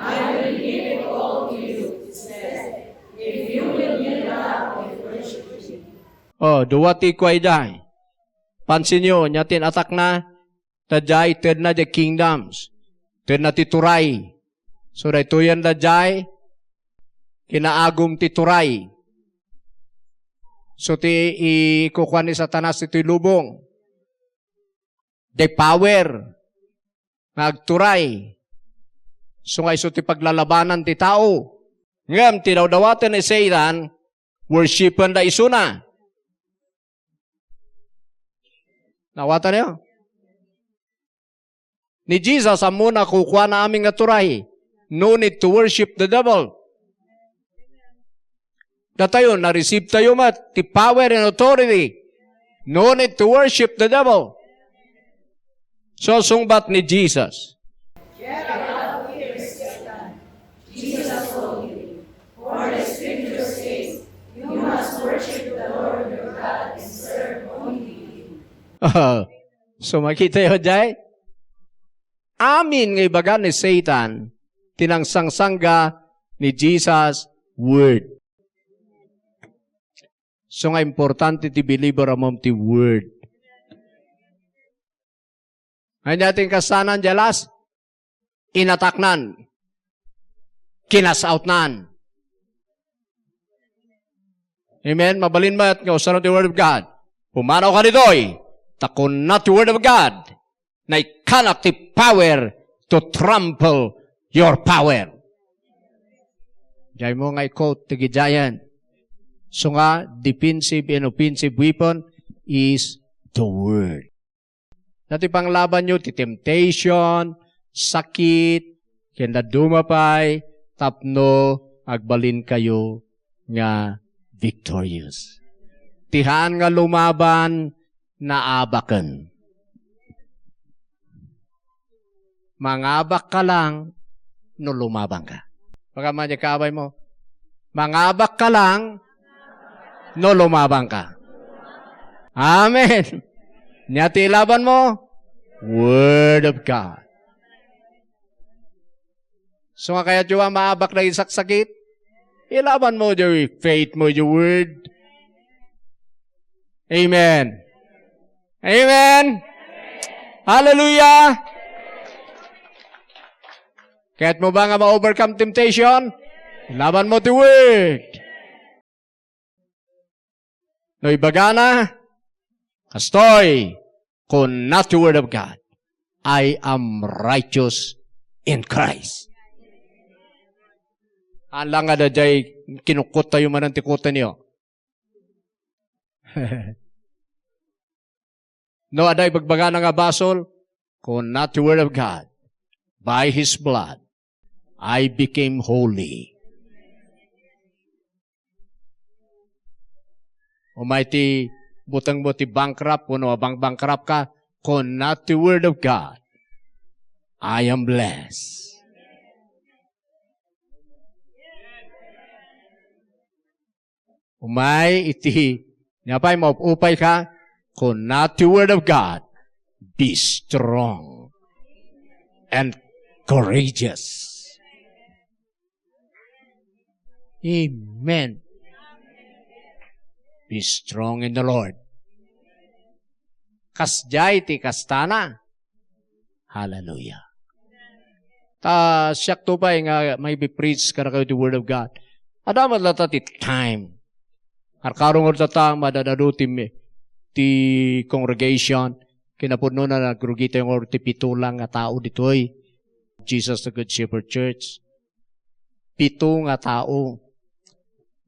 I will give it all to you, he said, if you will kneel down and worship me. Oh, dua ti kua idiay. Pansin yo, ania ti in-attack na? Daydiay, tedna diay kingdoms. Tedna ti turay. So, daytoyen daydiay, kinaagum ti turay. So, ti ikukuan ni Satanas ditoy lubong. Diay power nga agturay. So nga isu ti paglalabanan ti tao. Ngem ti dawdawaten ni Satan, worshipen da isuna. Naawatan niyo? Ni Jesus, ammona, kukuana amin nga turay. No need to worship the devil. Datayo, na-receive tayo met ti power and authority. No need to worship the devil. So, sungbat ni Jesus. Get out of here, Satan. Jesus told you, for the scripture says, you must worship the Lord your God and serve only him. So, makita yo diay? Amin nga ibaga ni Satan, ti nangsangsangga ni Jesus Word. So nga importante ti believer a mom ti Word. Ania ti kasanan, jealous? Inataknan. Kinasautnan. Amen? Mabalin met nga usar ti Word of God. Pumanaw ka ditoy. Ta kuna ti Word of God, naikkanak ti power to trample your power. Diay mo nga i-quote ti giant. So nga, defensive and offensive weapon is the Word. Dati panglaban yo ti temptation, sakit, ken dadduma pay tapno agbalinkayo nga victorious. Ti haan nga lumaban, naabaken. Mangabak ka lang no lumaban ka. Baka man ka abay mo. Mangabak ka lang no lumaban ka. Amen. Nia ti ilaban mo? Word of God. So nga kayat yo a maabak dagiti saksakit, ilaban mo diay faith mo, diay word. Amen. Amen. Hallelujah. Kayat mo ba nga ma-overcome temptation? Ilaban mo ti word. No ibagana, Kastoy, kuna ti Word of God, "I am righteous in Christ." Ala nga daydiay kinukkot tayo manen ti koteniyo. No, adda ibagbagana nga basol, kuna ti Word of God, "By His blood, I became holy." Umay ti butengmo ti bankrupt, wenno abang-bankrupt ka, kuna ti Word of God, "I am blessed." Umay iti, nia pay, maupupay ka, kuna ti Word of God, "Be strong and courageous." Amen. Be strong in the Lord. Kasdiay ti kastana. Hallelujah. Ta siakto pay nga maipi-preach kadakayo ti Word of God. Adda met latta ti time. Karkarong ta ta madadado ti, ti congregation. Kinapudnona, nagrugitayo nga ti pito lang nga tao ditoy Jesus the Good Shepherd Church. Pito nga tao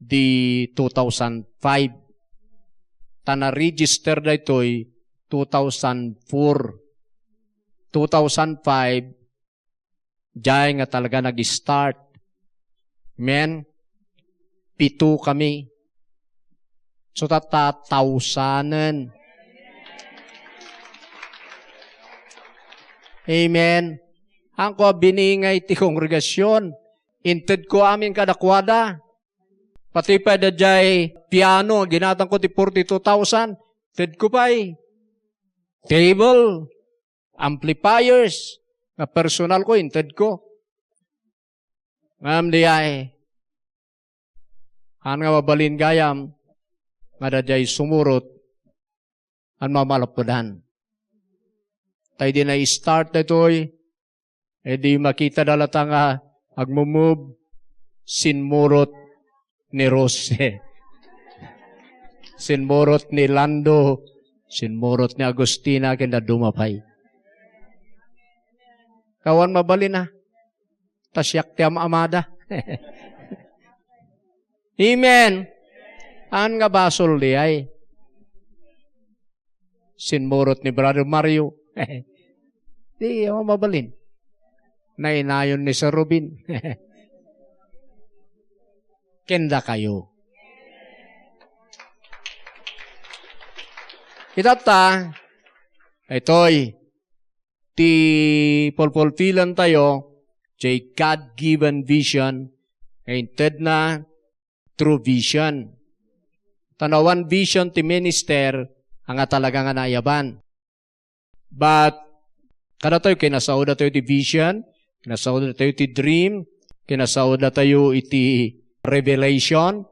di two thousand five. Ta na-register daytoy two thousand four. Two thousand five, diay nga talaga nag-start. Amen? Pito kami. So, tatta, tausanen. Amen. Haanko a biningay ti kongregasyon. Intedko amin kadakuada. Pati pay daydiay piano, ginatangko ti forty-two thousand. Tedko pay. Table, amplifiers, nga personal ko, intedko. Ngem diay, haan nga mabalin gayam, nga daydiay sumurot, haan mamalapudan. Ta idi na-start daytoy, idi makita da latta nga agmumove, sinmurot ni Rose. Sinmurot ni Lando, sinmurot ni Agustina, ken dadduma pay. Awan mabalin a. Ta siak ti am-amada. Amen. Haan nga basol diay. Sinmurot ni Brother Mario. Di, awan mabalin. Nainayon ni Sir Rubin. Ken dakayo. Itatta, itoy, ti pulpulpilan tayo, jay God-given vision, nga intedna through vision. Ta no awan vision ti minister, haan nga talaga nga naayaban. But, kadatayo, kinasao datayo ti vision, kinasao datayo ti dream, kinasao datayo iti revelation,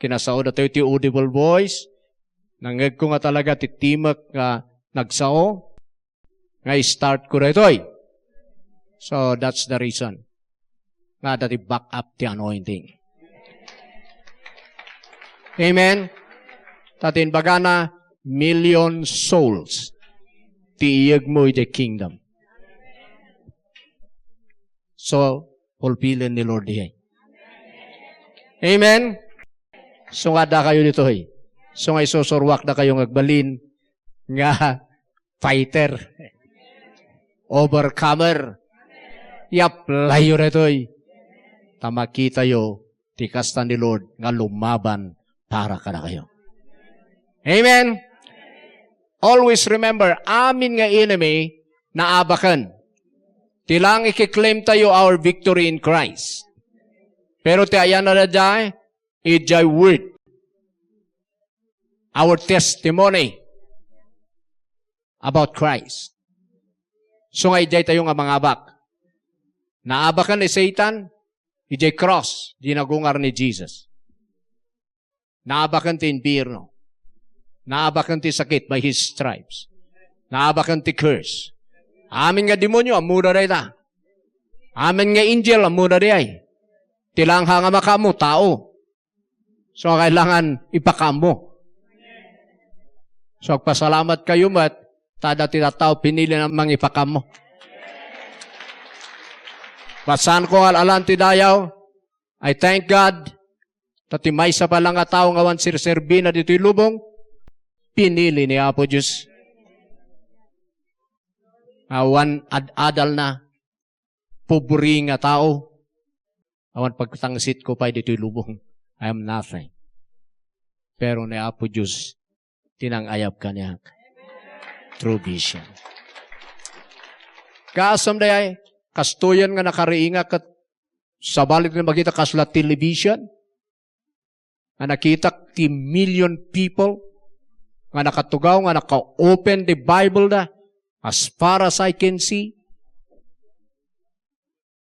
kinasao datayo ti audible voice. Nangngegko nga talaga ti timek nga nagsao, nga start ko daytoy. So, that's the reason nga adda ti back up ti anointing. Amen? Ta ti imbagana, million souls ti iyegmo iti kingdom. So, pulpilen ni Lord diay. Amen? So nga dakayo ditoy. So nga isusurwak dakayo nga agbalin nga fighter. Overcomer. I-apply yo daytoy. Ta makitayo ti kasta ni Lord nga lumaban para kadakayo. Amen? Always remember, amin nga enemy, naabaken. Ti lang ikiklaim tayo our victory in Christ. Pero ti ayanna daydiay, idiay word. Our testimony about Christ. So nga idiay tayo nga mangabak. Naabaken ni Satan, idiay cross, di nagungar ni Jesus. Naabaken ti impierno. Naabaken ti sakit by His stripes. Naabaken ti curse. Amin nga demonyo, ammoda dayta. Amin nga angel, ammoda diay. Ti langha nga makaammo, tao. So, kailangan ipakaammo. So, agpasalamat kayo met, ta adda ti tattao pinili nga mangipakammo. Basaanko nga al-alan ti dayaw, I thank God, ta ti maysa pay la nga tao nga awan serserbina ditoy lubong, pinili ni Apo Dios. Awan ad-adalna, pobre nga tao, awan pagtangsitko pay ditoy lubong. I am nothing. Pero ni Apo Dios, ti nangayab kaniak. True vision. Kaasam dayay, kastoyen nga nakariingak ket sabali ti makita kasla television, nga nakitak ti million people nga nakatugaw, nga naka-open the Bible da, as far as I can see.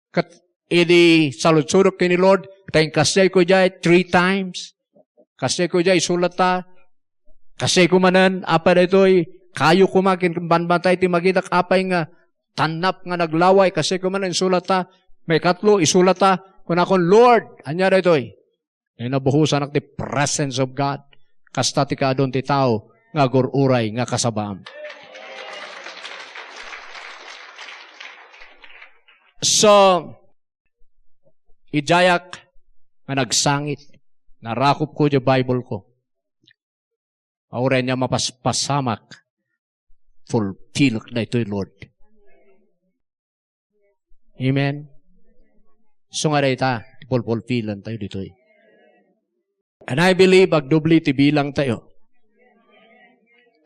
Ket idi saludsodek ken ni Lord, ta inkasdiayko idiay three times. Kasdiayko idiay isulata. Kasdiayko manen, apay daytoy, kayo koma ken banbantay ti magitak, apay nga tannap nga naglaway, kasdiayko manen isulata. Maikatlo, isulata, kunakon, "Lord, ania daytoy?" Ay nabuhosanak ti presence of God. Kasta ti kaadun ti tao nga agur-uray nga kasabaam. So, idiayak nga nagsangit, narakopko di Bible ko. Uray ania mapaspasamak, fulfillek daytoy, Lord. Amen. So nga dayta, fulfillen tayo ditoy. And I believe, agdubli ti bilang tayo.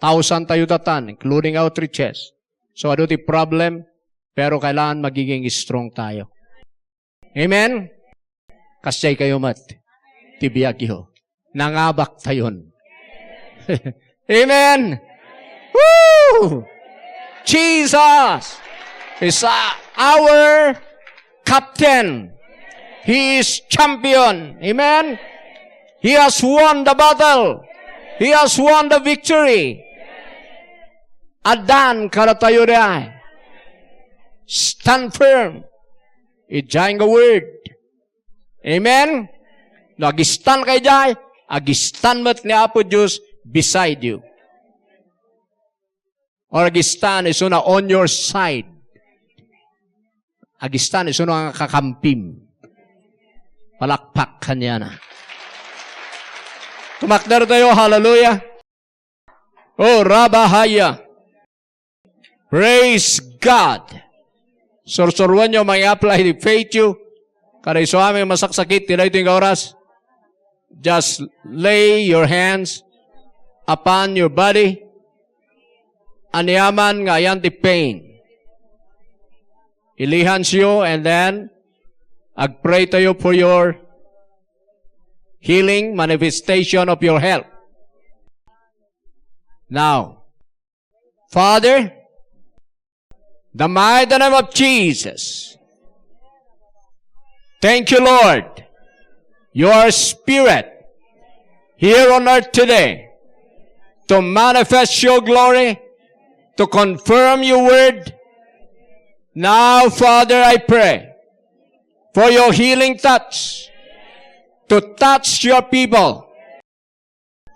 Thousand tayo datan, including outreaches. So, adu ti problem, pero kailangan magiging strong tayo. Amen? Kasdiay kayo met ti biagyo. Nangabak tayon. Amen. Woo! Jesus is, uh, our captain. He is champion. Amen. He has won the battle. He has won the victory. Addan kadatayo diay. Stand firm. Idiay nga word. Amen? No, agistan ka idiay, agistan met ni Apo Dios beside you. Or agistan isuna on your side. Agistan isuna nga kakampim. Palakpak kaniana. Tumakder tayo, hallelujah. Oh, Rabahaya. Praise God. Sursuruanyo, mangi-apply ti faith yo. Kada isu amin masaksakit, ti daytoy nga oras. Just lay your hands upon your body. Aniaman nga ayan ti pain. Ilay hands yo, and then, agpray tayo for your healing, manifestation of your health. Now, Father, the mighty name of Jesus. Thank you, Lord. Your spirit here on earth today to manifest your glory, to confirm your word. Now, Father, I pray for your healing touch to touch your people.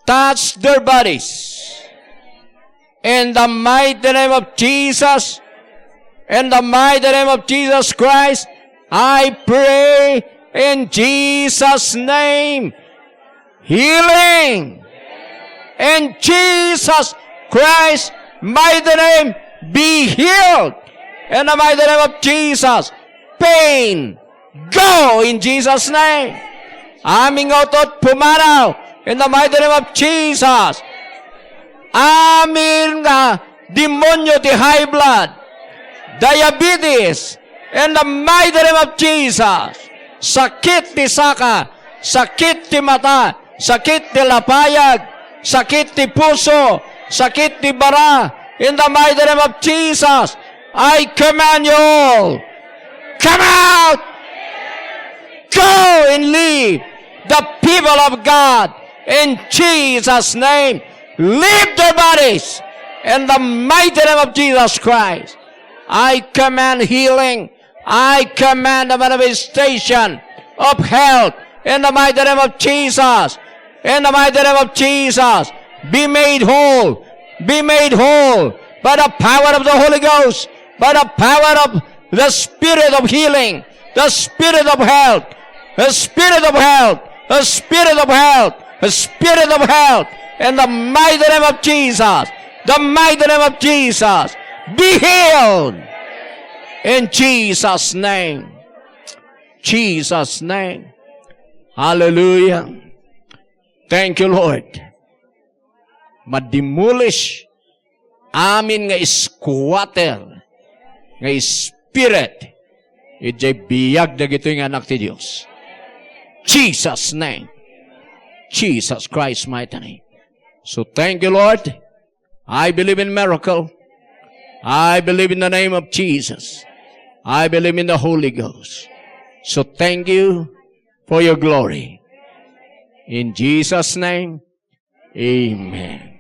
Touch their bodies. In the mighty name of Jesus, in the mighty name of Jesus Christ, I pray in Jesus' name, healing. In Jesus Christ' mighty name, be healed. In the mighty name of Jesus, pain, go in Jesus' name. Amin nga utod, pumanaw in the mighty name of Jesus. Amin nga demonyo ti high blood, diabetes, in the mighty name of Jesus. Sakit ti saka, sakit ti mata, sakit ti lapayag, sakit ti puso, sakit ti bara, in the mighty name of Jesus, I command you all, come out! Go and leave the people of God in Jesus' name. Leave their bodies in the mighty name of Jesus Christ. I command healing. I command the manifestation of health in the mighty name of Jesus. In the mighty name of Jesus, be made whole. Be made whole by the power of the Holy Ghost, by the power of the Spirit of healing, the Spirit of health, the Spirit of health, the Spirit of health, the Spirit of health, in the mighty name of Jesus, the mighty name of Jesus, be healed in Jesus' name. Jesus' name. Hallelujah. Thank you, Lord. Mademolish amin nga squatter nga spirit idiay biag dagitoy nga anak ti Dios. Jesus' name. Jesus Christ mighty name. So thank you, Lord. I believe in miracle. I believe in the name of Jesus. I believe in the Holy Ghost. So thank you for your glory. In Jesus' name, amen.